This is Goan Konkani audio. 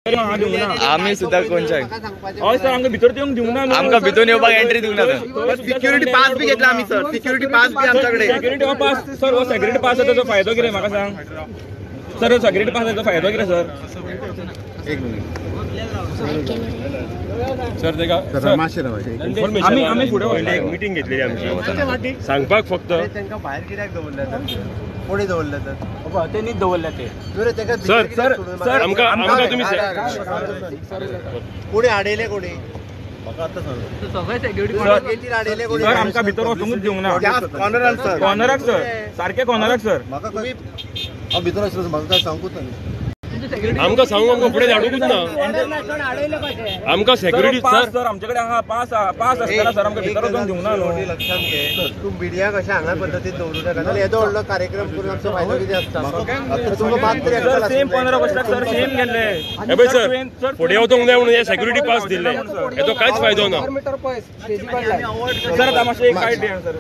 आमी सुद्धा कोणच्याक हय सर, आमकां भितर येवंक दिवंक ना. आमकां भितर येवपाक एंट्री दिवंक ना. सिक्युरिटी पास बी घेतला आमी सर, सिक्युरिटी पास बी आमच्याकडे. सिक्युरिटी हो पास सर, हो सिक्युरिटी पास ताचो फायदो कितें म्हाका सांग सर? सिक्युरिटी पास ताचो फायदो कितें सर? एक मिनिट सर, तेका आमी आमी फुडें वयले एक मिटींग घेतलेली आमची, सांगपाक फक्त तांकां भायर कित्याक दवरले तर? कोणी दवरले तर? तेणीच दवरले ते सर. सर सर, आमकां आमकां तुमी कोणी हाडयले? कोणी सर, आमकां भितर वचूंकच दिवंक ना. कॉर्नरान सर, कॉर्नराक सर, सारके कॉर्नराक सर. म्हाका हांव भितर आशिल्लो, म्हाका काय सांगूच ना. आमकां सांगू, आमकां फुडें धाडूंकच ना आमकां सेक्युरिटी सर. सर, आमचे कडेन आहा पास, पास आसतना सर आमकां भितर वचूंक दिवंक ना न्हू. लक्षात घे, तूं मिडिया कशें हांगा पद्दतीन दवरूं नाका, नाजाल्यार येदो व्हडलो कार्यक्रम करून आमचो फायदो कितें आसता? तुमकां मात तरी सर, सेम 15 ऑगस्टाक सर सेम गेल्ले. हे पळय सर, फुडें वचूंक जाय म्हणून हे सेक्युरिटी पास दिल्ले, हेचो कांयच फायदो ना सर. आतां मातशें एक कार्ड दिया सर.